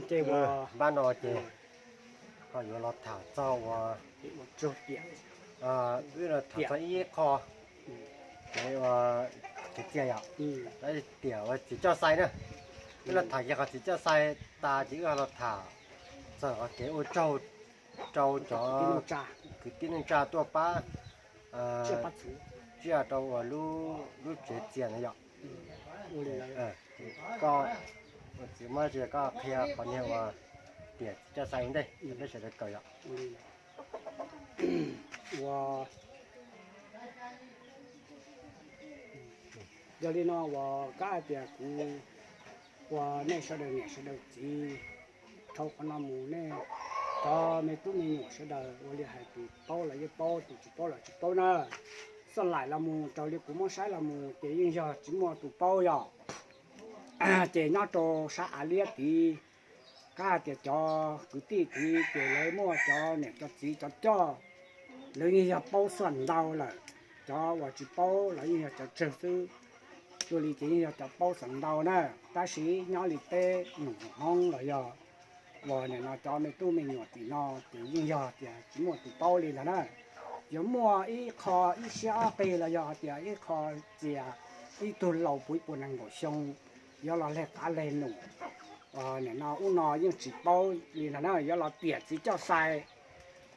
Ces npab no ces ho yuav los tham txog uas, wb los tham txog ib qho, ces txiv txiaj yom, tiam uas txiv coj xai na. Wb los tham kiag qhov txiv coj xai tas ces wb ho los tham txog qhov kev ua tsaug rau cov kwv tij neej tsa tuaj pab tsiaj rau uas lub tsev txias na yom. Koj, txiv muab koj qhia qhov niag uas tiam txiv coj xai ua ntej peb sawv daws kawm yom. Ua, yog li no uas kab hais tias kuv ua nej sawv daws niam sawv daws txiv, dhau qhov no mus nej cov me tub me nyuam sawv daws ua li hais tus paub los yeej paub, tus tsis paub los tsis paub na. Xoj laim los mus raws li kuv muab saib los mus ces yeej yog tsis muaj tus paub yom. Ces nyob rau sab av liab tid, kab hais tias cov kwv tij tid ces lawv muaj cov niam cov txiv cov coj, lawv yeej yog paub xoj ntau lawm. Cov uas tsis paub los yeej yog cov tsawg xwb, cuag li ces yeej yog cov paub xoj ntau na. Tab sis nyob li peb nyuam hmoob los yog uas nim no cov me tub me nyuam tim no ces yeej yog tias tsis muaj tus paub li ntag na. Yuav muaj ib qho ib siab ob qig los yog hais tias ib qho txias ib tug laus puv ib puas nees nkaum xyoo yuav los leg qav leg num, nim no ub no yeej tsis paub li ntag na, yuav los tiam txiv coj xai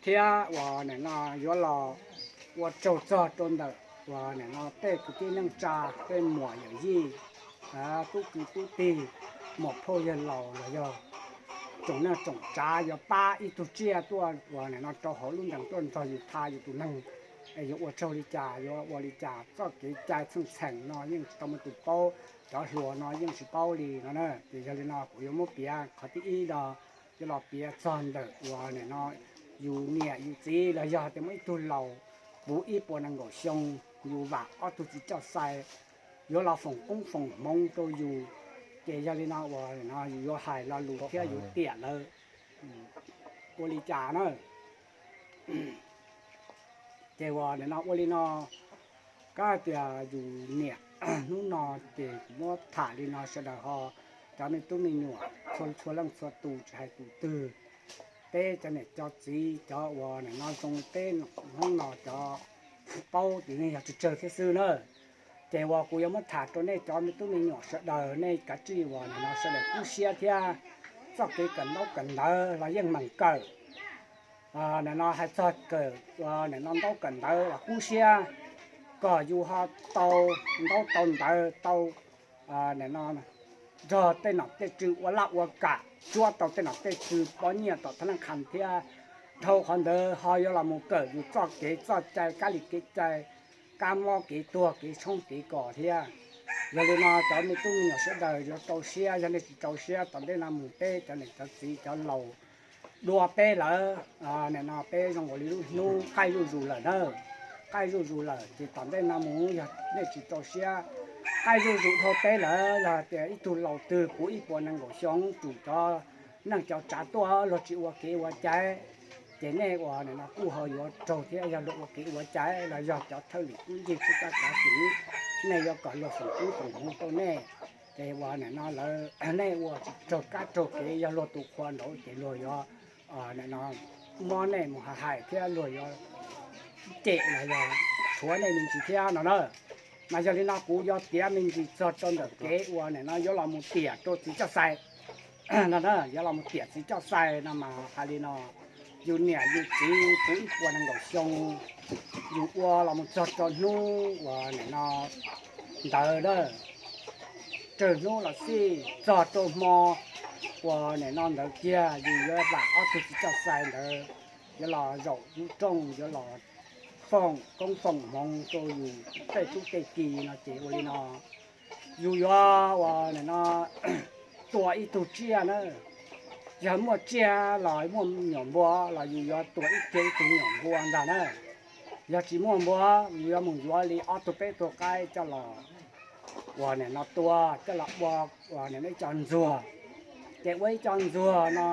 thiab uas nim no yuav los ua tsaug txog rau ntawm uas nim no tej kwv tij neej tsa, tej muam yawm yij, tub kwv tub tij, muam phauj yawg laus los yog tsoom neej tsoom tsav yuav pab ib tug tsiaj tuaj uas nim no rau hauv lub ntees tuaj nrog yus tha yus tus neeg, es yuav ua tsaug li cas, yuav ua li cas, txoj kev cai txheej txheem no yeej tsis tau muaj tus paub, cov hluas no yeej tsis paub li no na. Ces yog li no kuv yuav muab piav qhov thib ib no, yuav los piav txog ntawm uas nim no yus niam yus txiv los yog tias muaj ib tug laus puv ib puas nees nkaum xyoo, yus vam ob tug txiv coj xai yuav los foom koob foom hmoov rau yus. Ces yog li no uas nim no yus yuav hais lo lus thiab yuav tiam lawv ua li cas na. Ces uas nim no ua li no, kab hais tias yus niam, hnub no ces kuv muab tham li no sawv daws ho, cov me tub me nyuam txhua txhua leej txhua tus tsis hais tus twg, peb cov niam cov txiv cov uas nim no zoo li peb hnub no cov paub ces yeej yog tsawg tsawg thiab xwb na. Ces uas kuv yuav muab tham rau nej cov me tub me nyuam sawv daws, nej kav tsij uas nim no sawv daws kub siab thiab. Txoj kev kawm ntaub kawm ntawv los yeej meem kawm. Nim no hais txog kawm, nim no ntaub kawm ntawv los kub siab kom yus ho tau ntaub tau ntawv tau, nim no nrog tej nom tej tswv ua laj ua kam, tsuab tau tej nom tej tswv pob nyiaj tom thab laj qha thiab. Dhau qhov ntawd ho yuav los mus kawm yus txoj kev txoj cai, kab li kev cai, kab mob kev tuag kev tshoob kev kos thiab. Yog li no cov me tub me nyuam sawv daws yuav rau siab, yog nej tsis rau siab tom ntej no mus peb cov niam cov txiv cov laus dua peb lawm, nim no peb zoo nkaus li lub hnub qaij zuj zus lawm na. Qaij zuj zus lawm ces tom ntej no mus yog nej tsis rau siab, qaij zuj zus dhau peb lawm, yog tias ib tug laus twg puv ib puas nees nkaum xyoo tsum cov neej cov tsav tuaj luag tsis ua kev ua cai, ces nej uas nim no kuj ho yuav raug thiab. Yog luag ua kev ua cai los yog cov thawj lwm kub ncig tub kab kav xwm, nej yuav kom luag foom koob foom hmoov rau nej. Ces uas nim no lawv, nej ua tsis raug kab raug kev, yog luag tus qhua nraud ces luag yuav nim no muab nej mus hais hais thiab luag yuav cem los yog tshuav nej me ntsis thiab no na. Mas yog li no kuv yuav piav me ntsis txog rau ntawm kev uas nim no yuav los mus tiam rau txiv coj xais no na, yuav los mus tiam txiv coj xais no mas hais li no, yus niam yus txiv puv ib puas nees nkaum xyoo, yus ua los mus txog rau hnub uas nim no ntawd na, tsawg hnub los xij txog rau hmo uas nim no ntawd kiag yus yuav vam ob tug txiv coj xais ntawd yuav los zaum lub rooj, yuav los foom koob foom hmoov rau yus tej tub tej ki no ces ua li no, yus yuav uas nim no tua ib tug tsiaj na. Yog muaj tsiaj los muaj me nyuam npua los yus yuav tua ib kiag ib tug me nyuam npua ntag na. Yog tsis muaj npua, yus yuav mus yuav li ob tug peb tug qaib coj los uas nim no tua, coj los ua uas nim no ib co ntxuag. Ces ua ib co ntxuag no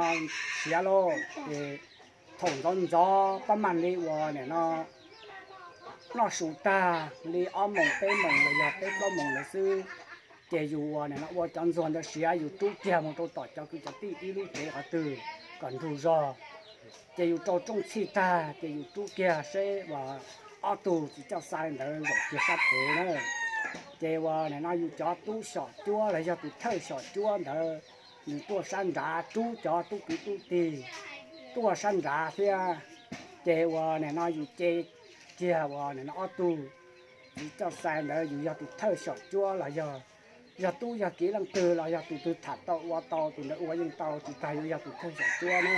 siav lauj, ces thaum ntxov ntxov pab mag li uas nim no noj su tag li ob moos peb moos los yog peb plaub moos lawm xwb, Ces yus uas nim no ua cov ntxuag ntawd siav, yus rub kiag mus rau tom cov kwv cov tij ib lub tsev qhov twg kom nrug zog. Ces yus rau rooj txhij tag ces yus rub kiag seb uas ob tug txiv coj xai ntawd zaum kiag sab pem na. Ces uas nim no yus cov tub xyom cuab los yog tus thawj xyom cuab ntawd, nws tuaj sab nrad, rub cov tub kwv tub tij tuaj sab nrad thiab. Ces uas nim no yus ce kiag uas nim no ob tug txiv coj xai ntawd, yus yog tus thawj xyom cuab los yog, yog tub yog kiv leej twg los yog tus twg tham tau ua tau, tus ntawd ua yeej tau, tsis tas yuav yog tus thawj xyom cuab na.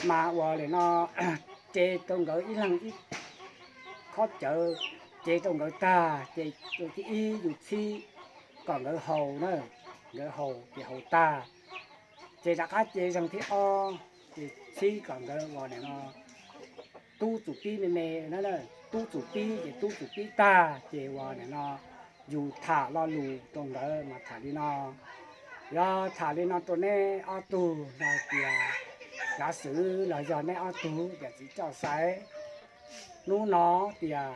Mas uas nim no ce rau nkawd ib leeg ib khob cawv, ce rau nkawd tag ces tus thib ib yus txhib kom nkawd haus na, nkawd haus ces haus tag ces rov qab ce zeeg thib ob, ces txhib kom nkawd uas nim no tub txum pib me me, tub txum pib ces tub txum pib tag ces uas nim no yus tham lo lus rau nkawd mas tham li no. Yog tham li no rau neb ob tug hais tias, cav xwm los yog neb ob tug tias txiv coj xai, hnub no tias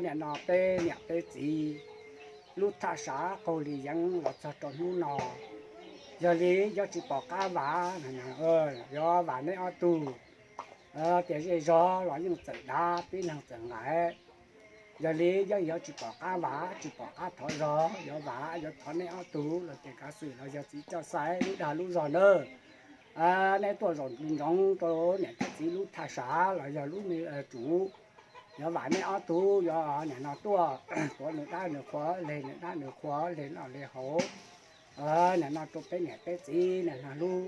nim no peb niam peb txiv lub thaj sav qaug li yeev los txog rau hnub no, yog li yuav tsis pom qab vam, yuav vam neb ob tug tias zej zog los yeej txawm dav pib neeg txawm nqaim. Yog li yeej yuav tsis pom qab vam tsis pom qab thov zog, yuav vam yuav thov neb ob tug los ces cav xwm los yog txiv coj xai lub dag lub zog nawb, neb tuaj zaum ntsoov rau niam thiab txiv lub thaj sav los yog lub me tsum, yuav vam neb ob tug yuav nim no tuaj tuav nws dab nws qhua, hle nws dab nws qhua, hle noj hle haus, nim no rau peb niam peb txiv nim no hlub,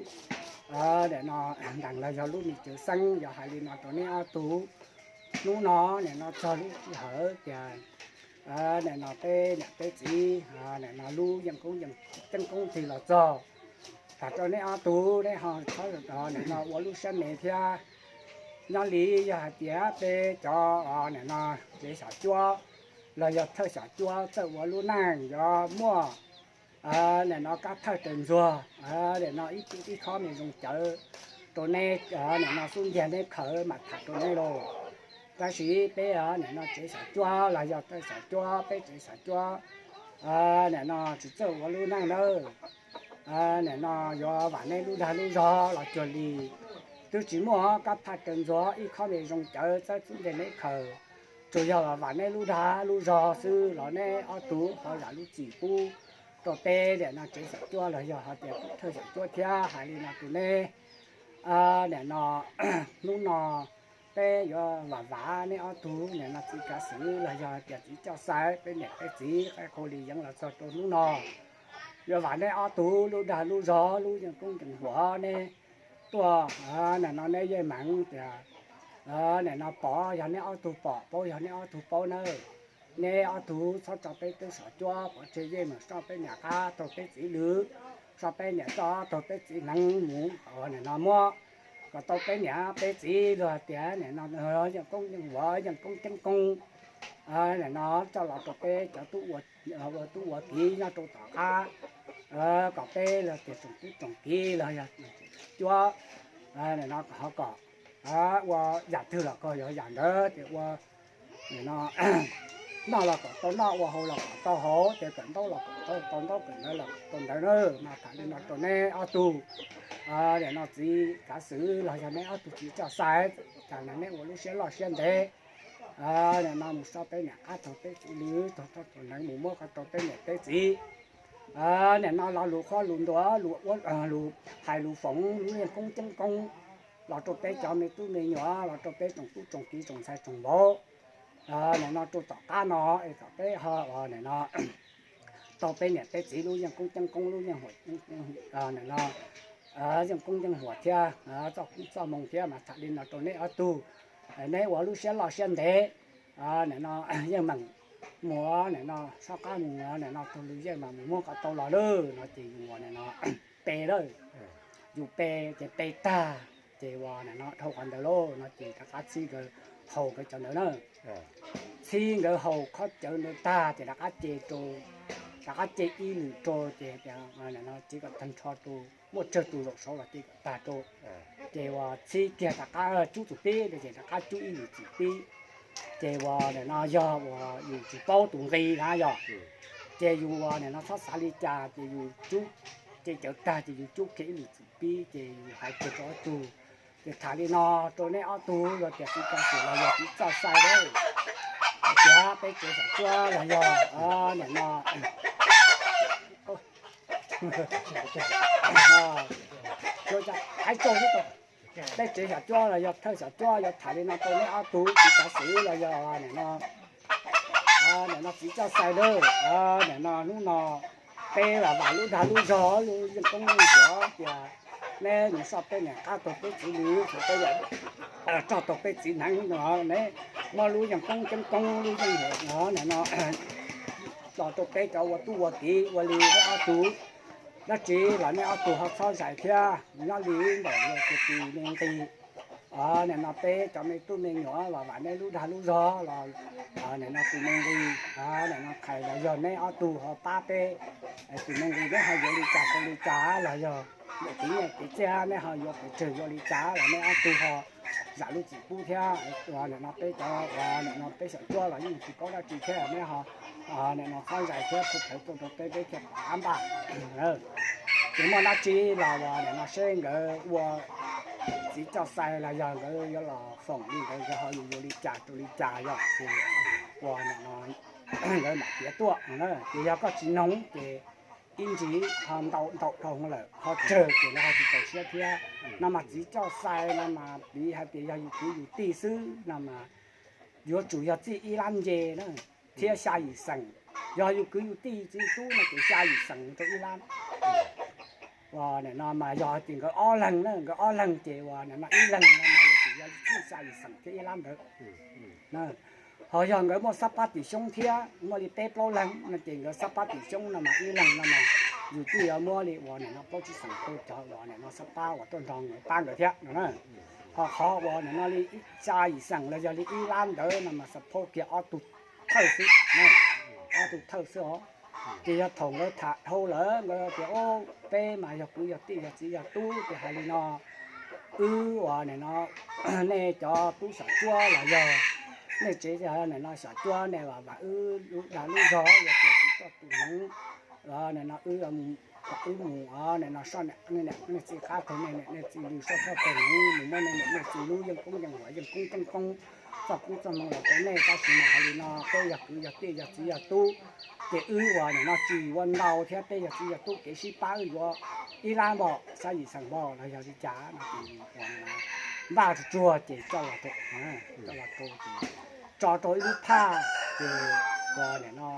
nim no ntees los yog lub me cawv xeeb, yog hais li no rau neb ob tug. Hnub no nim no txog lub sij hawm tias nim no peb niam peb txiv nim no lub yeej koob yeej ceeb koob tig los txog, tham rau neb ob tug neb ho txhob nim no ua lub siab me thiab. Nyob li yog hais tias peb cov nim no tsev xyom cuab los yog thawj xyom cuab txawj ua lub neej yuav muaj nim no kab thawj raws ntxuag, nim no ib tug ib khob me zoo cawv rau neb, nim no xub ntiag neb khaws mam tham rau neb lauj. Tab sis peb nim no tsev xyom cuab los yog thawj xyom cuab, peb tsev xyom cuab nim no tsis txawj ua lub neej nawb. Nim no yuav vam neb lub dag lub zog los cuag li twb tsis muaj kab thawj raws ntxuag ib khob me zoo cawv txawb xub ntiag neb khaws, tsuas yog vam neb lub dag lub zog xwb los neb ob tug ho zam lub txim pub rau peb nim no tsev xyom cuab los yog hais tias thawj xyom cuab thiab. Hais li no rau neb, nim no hnub no peb yuav vam vam neb ob tug nim no txiv kav xwm los yog hais tias txiv coj xaiv peb niam peb txiv qaib qau li yeev los txog rau hnub no. Yuav vam neb ob tug lub dag lub zog lub yeej koob yeej huam neb tuaj nim no neb yeej meem tias nim no pom yog neb ob tug pom, paub yog neb ob tug paub nawb. Neb ob tug txhob tso peb tub xyom cuab pov tseg, yeej meem soj peb niam qab taug peb txiv lwm, soj peb niam txoj taug peb txiv hneev mus nim no muab kom tau peb niam peb txiv luag tias nim no yeej koob yeej huam yeej koob ceeb koob nim no coj los rau peb cov tub ua kiv nyob rau tom qab, kom peb luag tias tsoom tub tsoom kiv los yog cuab nim no ho kom ua yam twg los kom yog yam ntawd tias ua nim no noj los kom tau noj, ua haus los kom tau haus, ces kawm ntaub los kom tau ntaub, kawm ntawv los kom tau ntawv na. Mas tham li no rau neb ob tug nim no txiv kav xwm los yog neb ob tug txiv coj xaiv, cas neb ua lub siab loj siab ntev nim no mus soj peb niam qab taug peb txiv lwm, taug txoj taug hneev mus muab kom tau peb niam peb txiv. Nim no lo lus qhuab lus ntuas, lus hais lus foom, lub yeej koob ceeb koob los rau peb cov me tub me nyuam, los rau peb tsoom tub tsoom kiv tsoom ntxhais tsoom vauv nim no rau tom qab no es kom peb ho nim no tau peb niam peb txiv lub yeej koob ceeb koob, lub yeej huam, nim no yeej koob yeej huam thiab txoj koob txoj moo thiab. Mas tham li no rau neb ob tug, neb ua lub siab loj siab ntev nim no yeej meem mus nim no soj qab mus nim no taug lus yeej mas mus muab kom tau los lawm no ces yus nim no pe lawm, yus pe ces pe tag ces uas nim no dhau qhov ntawd lauj no ces rov qab txhib nkawd haus nkawd cov ntawd na. Txhib nkawd haus khob cawv ntawd tag ces rov qab ce rau, rov qab ce ib lwm rau ces nim no cev kom tag nrho rau, muaj tsawg tus zaum saud los cev kom tag rau. Ces uas txhib kiag rov qab cub txum pib ces rov qab cub ib lwm txum pib. Ces uas nim no yog uas yus tsis paub tus nqi na yog, Ces yus nim no txhob xav li cas ces yus cub, ces cawv tag ces yus cub kiag ib lwm txim pib ces yus hais kiag rau ob tug. Ces tham li no rau neb ob tug los tias txiv Kav Xwm los yog txiv Txoj Xais lawm, tias peb tsev xyom cuab los yog nim no peb tsev xyom cuab los yog thawj xyom cuab, yuav tham li no rau neb ob tug, txiv Kav Xwm los yog nim no, nim no txiv Txoj Xais lawm, nim no hnub no peb vam vam lub dag lub zog lub yeej koob yeej nhuam tias neb nim soj peb niam qab taug peb txiv lws, peb roj taug peb txiv hneev no, neb muab lub yeej koob ceeb koob lub yeej nhuam no nim no los rau peb cov ua tub ua kiv ua li neb ob tug. Dab tsi los neb ob tug ho txhob zais thiab, nyob li ntawm yog tus me nqis, nim no peb cov me tub me nyuam los vam neb lub dag lub zog los nim no tus me nqis, nim no qhais los yog neb ob tug ho pab peb, tus me nqis neb ho yuav li cas rau li cas los yog kev nyiaj kev txiaj neb ho yuav pes tsawg yuav li cas los neb ob tug ho zam lub txim pub thiab. Nim no peb cov nim no peb xyom cuab los yeej tsis paub dab tsi thiab, neb ho nim no txhob zais thiab, phu khawv tuaj rau peb, peb thiaj pom qab npaj. Ces muaj dab tsi los uas nim no seb nkawd ua txiv Txoj Xais los yog nkawd yuav los foom li ntawd, nkawd ho yuav yuav li cas rau li cas yog ces uas nim no nkawd mam piav tuaj no. Ces yog koj tsis noog ces ib ntsis ho ntau ntau dhau lawm ho tsawg ces lawv ho tsis txaus siab thiab no mas txiv Txoj Xais no mas piv hais tias yog yus kwv yus tij xwb no mas yuav tsum yog txij ib lab nce na thiab xya yim xees. Yog yus kwv yus tij txiv tub no ces xya yim xees rau ib lab. Nim no mas yog hais tias nkawd ob leeg na, nkawd ob leeg ces uas nim no ib leeg no mas yuav tsum yog txij xya yim xees thiab ib lab ntawd. Ho yog nkawd muaj xab pab tim xyoob thiab muaj li peb plaub leeg no ces nkawd xab pab tim xyoob no mas ib leeg no mas yus twb yuav muab li uas nim no plaub tsib xees rau cov uas nim no xab pab uas tuaj nrog nkawd pab nkawd thiab no na. Ho qhov uas nim no li xya yim xees los yog li ib lab ntawd no mas xav phob kiag ob tug thawj xwb, ob tug thawj xwb os. Ces yog thaum nkawd tham dhau lawm nkawd tias, peb mas yog kwv yog tij yog txiv yog tub ces hais li no, wb uas nim no nej cov tub xyom cuab los yog nej tsev nim no xyom cuab nej vam vam wb lub dag lub zog, yog tias tsis coj tus hneev nim no wb, wb mus nim no soj nej niam nej txiv qab taug nej niam nej txiv lws, soj txoj taug hneev mus muab nej niam nej txiv lub yeej koob yeej nhuam yeej koob ceeb koob txoj koob txoj hmoo los rau nej. Tab sis mas hais li no peb yog kwv yog tij yog txiv yog tub ces wb uas nim no tsis ua ntau thiab, peb yog txiv yog tub kev sib pab wb yuav ib lab npaum xya yim xees npaum los yog li cas no ces npaj tsuag tsuag ces coj los rau, coj los rau ces tso rau ib lub phaj ces uas nim no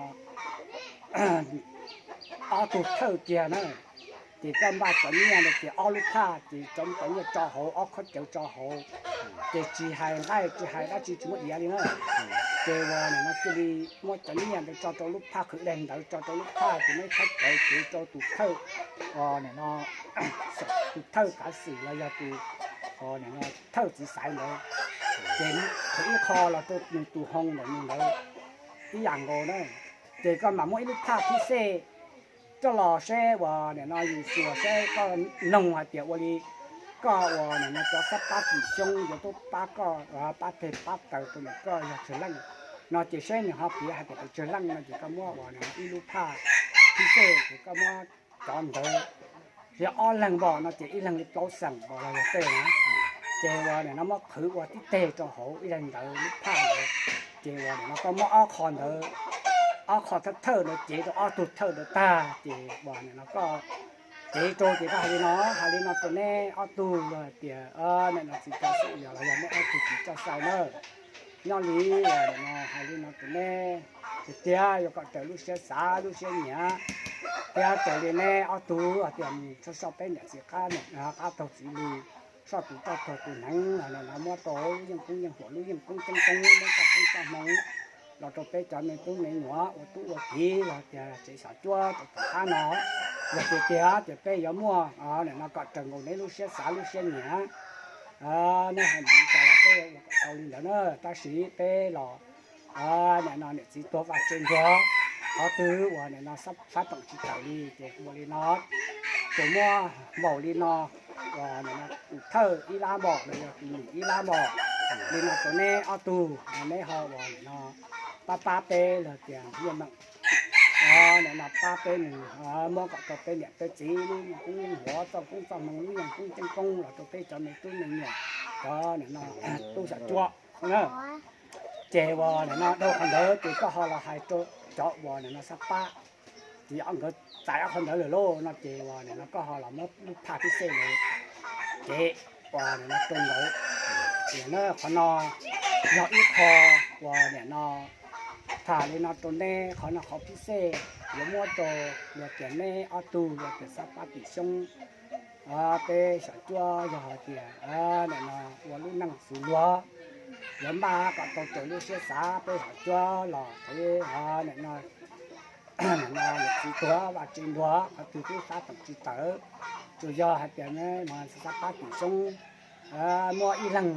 ob tug thawj kiag na, ces koj npaj cov nyiaj ntawd ces ob lub phaj ces cov cov nyiaj tso hauv, ob khob cawv tso hauv, ces tsis hais nqaij tsis hais dab tsi tsis muaj iav li na. Ces uas nim no cia li muab cov nyiaj ntawd tso rau lub phaj, qhwv daim ntawv tso rau lub phaj ces muab ib khob cawv cev rau tus thawj, uas nim no tus thawj Kav Xwm los yog tus, uas nim no thawj txiv xaiv ntawd, ces qhwv ib qho los rau nws tus hoo ntawm nws ntawd ib yam nkaus na. Ces koj mam muab ib lub phaj phib xej coj los seb uas nim no yus xyuas seb koj noog hais tias ua li koj uas nim no cov xab pab tim xyoob yuav tuaj pab koj pab teg pab taw rau ntawm koj yog tsawg leej no ces seb nws ho piav hais tias tsawg leej no ces koj muab uas nim no ib lub phaj phib xej ces koj muab cov ntawd, yog ob leeg npaum no ces ib leeg li plaub xees npaum los yog tej na. Ces uas nim no muab qhwv ua tib teg rau hauv ib leeg ntawd lub phaj ntawd, ces uas nim no koj muab ob qho ntawd, ob qho thawj thawj ntawd cev rau ob tug thawj ntawd tag ces uas nim no koj cev rau ces koj hais li no, hais li no rau neb ob tug los hais tias, nim no txiv Kav Xwm los yog neb ob tug txiv Txoj Xais na, nyob li uas nim no hais li no rau neb, tiag tiag yuav kom raws lub siab xav lub siab nyiam, thiab raws li neb ob tug hais tias mus soj soj peb niam txiv qab, qab taug txiv lws, soj tus roj taug tus hneev los nim no muab rau lub yeej koob yeej huam lub yeej koob ceeb koob, muab txoj koob txoj hmoo los rau peb cov me tub me nyuam ua tub ua kiv los tias tsev xyom cuab rau tom qab no. Yog tiag tiag ces peb yuav muaj nim no kom raws nkaus neb lub siab xav lub siab nyiam. Neb hais mus li cas los peb ua kom tau li ntawd na, tab sis peb los nim no niam txiv tuag vaj tse ntuag, qhov twg uas nim no fab teem tsis tawm li ces ua li no, tsuas muab npaum li no uas nim no tus thawj ib lab npaum los yog tus lwm ib lab npaum li no rau neb ob tug, neb ho uas nim no pab pab peb los tias nyiaj meem nim no pab peb nws, muab kom rau peb niam peb txiv lub yeej koob yeej huav, txoj koob txoj hmoo, lub yeej koob ceeb koob los rau peb cov me tub me nyuam, cov nim no tub xyom cuab na. Ces uas nim no dhau qhov ntawd ces koj ho los hais rau cov uas nim no xab pab, ces nkawd txais ob qhov ntawd lawm lauj no ces uas nim no koj ho los muab lub phaj phib xej ntawd cev uas nim no rau nkawd. Ces na qhov no yog ib qho uas nim no tham li no rau neb, qhov no qhov phib xej yuav muab rau luag tias neb ob tug luag tias xab pab tim xyoob, peb xyom cuab yog hais tias nim no ua lub neej xws luag, yuav npaj kom tau raws lub siab xav, peb xyom cuab los qhov nim no, nim no niam txiv tuag vaj tse ntuag qhov twg twb xav teem tsis tawm. Tsuas yog hais tias xab pab tim xyoob muab ib leeg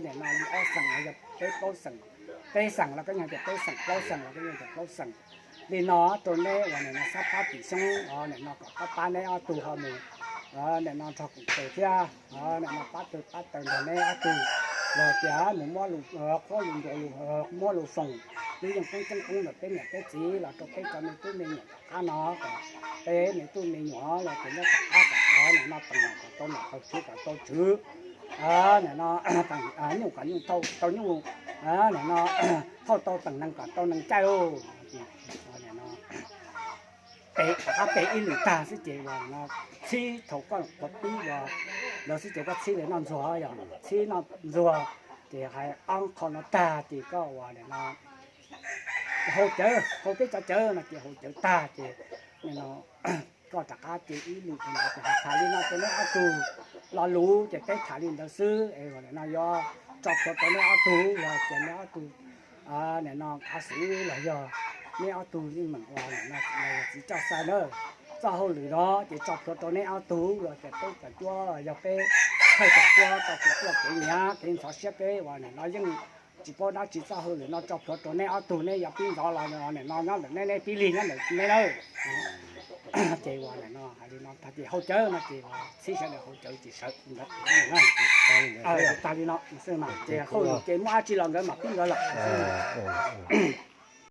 nim no li ob xeem los yog peb plaub xeem, peb xeem los koj yeej tias peb xeem, plaub xeem los koj yeej tias plaub xeem. Li no rau neb uas nim no xab pab tim xyoob, nim no kom pab pab neb ob tug ho mus nim no nrog kuv tes thiab nim no pab tw pab taw nrog neb ob tug, los tias mus muab lus qhuab lus ntuas, muab lus foom, lub yeej koob ceeb koob ntawm peb niam peb txiv los rau peb cov me tub me nyuam tom qab no, kom peb me tub me nyuam los tias nyob tom qab kom nim no teem nom kom tau nom, teem tswv kom tau tswv, nim no nyuj kom nyuj thauj tau nyuj, nim no thauj tau teem neeg kom tau neeg caij lauj. Ces nim no peb rov qab peb ib lwm tag xwb ces uas nim no txhib thaum koj qhuav pib uas ntawd xwb ces koj txhib li noj ntxuag, yog txhib noj ntxuag ces hais ob qho no tag ces koj uas nim no haus cawv, haus peb cov cawv no ces haus cawv tag ces nim no koj rov qab ces ib lwm tag no ces hais tham li no rau neb ob tug. Lo lus ces peb tham li ntawd xwb es uas nim no yuav tso plhuav rau neb ob tug los tias neb ob tug nim no khav xwm los yog neb ob tug yeej meem uas nim no los yog txiv coj xav na. Txoj hauj lwm no ces tso plhuav rau neb ob tug los tias peb cov cuab los yog peb thawj cov cuab tau kev quaj kev nyiav kev ntxhov siab peb uas nim no yeej tsis paub dab tsi, txoj hauj lwm no tso plhuav rau neb ob tug, neb yog pib ntxov los nim no nyob ntawm neb, neb pib lig nyob ntawm neb na. Ces uas nim no hais li no tag ces haus cawv no ces uas txhib sawv daws haus cawv ces sawv ntawd. Tag li no xwb mas ces hauj lwm ces muaj dab tsi los nkawd mam pib nkawd lawm.